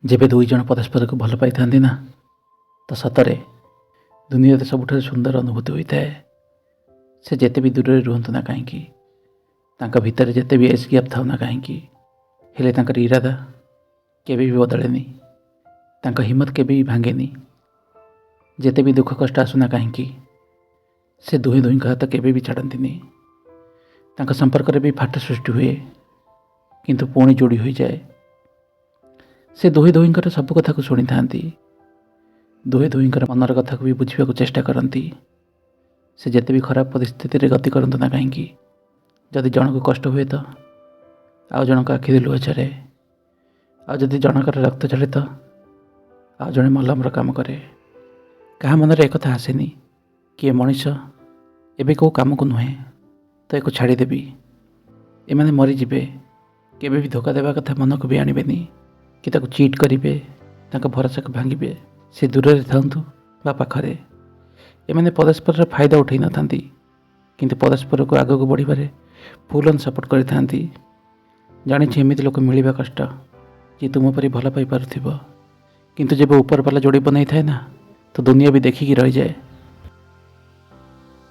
ଯେବେ ଦୁଇ ଜଣ ପରସ୍ପରକୁ ଭଲ ପାଇଥାନ୍ତି ନା, ତ ସତରେ ଦୁନିଆରେ ସବୁଠାରୁ ସୁନ୍ଦର ଅନୁଭୂତି ହୋଇଥାଏ। ସେ ଯେତେ ବି ଦୂରରେ ରୁହନ୍ତୁ ନା କାହିଁକି, ତାଙ୍କ ଭିତରେ ଯେତେ ବି ଏଜ୍ ଗ୍ୟାପ୍ ଥାଉ ନା କାହିଁକି, ହେଲେ ତାଙ୍କର ଇରାଦା କେବେ ବି ବଦଳେନି, ତାଙ୍କ ହିମ୍ମତ କେବେ ବି ଭାଙ୍ଗେନି। ଯେତେ ବି ଦୁଃଖ କଷ୍ଟ ଆସୁନା କାହିଁକି, ସେ ଦୁହେଁ ଦୁହିଁଙ୍କ ହାତ କେବେ ବି ଛାଡ଼ନ୍ତିନି। ତାଙ୍କ ସମ୍ପର୍କରେ ବି ଫାଟ ସୃଷ୍ଟି ହୁଏ, କିନ୍ତୁ ପୁଣି ଯୋଡ଼ି ହୋଇଯାଏ। ସେ ଦୁହେଁ ଦୁହିଁଙ୍କର ସବୁ କଥାକୁ ଶୁଣିଥାନ୍ତି, ଦୁହେଁ ଦୁହିଁଙ୍କର ମନର କଥାକୁ ବି ବୁଝିବାକୁ ଚେଷ୍ଟା କରନ୍ତି। ସେ ଯେତେ ବି ଖରାପ ପରିସ୍ଥିତିରେ ଗତି କରନ୍ତୁ ନା କାହିଁକି, ଯଦି ଜଣକୁ କଷ୍ଟ ହୁଏ ତ ଆଉ ଜଣଙ୍କ ଆଖିରେ ଲୁହ ଝରେ, ଆଉ ଯଦି ଜଣଙ୍କର ରକ୍ତ ଝରେ ତ ଆଉ ଜଣେ ମଲମର କାମ କରେ। କାହା ମନରେ ଏକଥା ଆସେନି କି ଏ ମଣିଷ ଏବେ କେଉଁ କାମକୁ ନୁହେଁ, ତ ଏକୁ ଛାଡ଼ିଦେବି। ଏମାନେ ମରିଯିବେ, କେବେ ବି ଧୋକା ଦେବା କଥା ମନକୁ ବି ଆଣିବେନି କି ତାକୁ ଚିଟ୍ କରିବେ, ତାଙ୍କ ଭରସାକୁ ଭାଙ୍ଗିବେ। ସେ ଦୂରରେ ଥାଆନ୍ତୁ ବା ପାଖରେ, ଏମାନେ ପରସ୍ପରର ଫାଇଦା ଉଠାଇ ନଥାନ୍ତି, କିନ୍ତୁ ପରସ୍ପରକୁ ଆଗକୁ ବଢ଼ିବାରେ ଫୁଲ୍ ଅନ୍ ସପୋର୍ଟ କରିଥାନ୍ତି। ଜାଣିଛି, ଏମିତି ଲୋକ ମିଳିବା କଷ୍ଟ ଯିଏ ତୁମ ପରି ଭଲ ପାଇପାରୁଥିବ। କିନ୍ତୁ ଯେବେ ଉପରବାଲା ଯୋଡ଼ି ବନେଇଥାଏ ନା, ତ ଦୁନିଆ ବି ଦେଖିକି ରହିଯାଏ।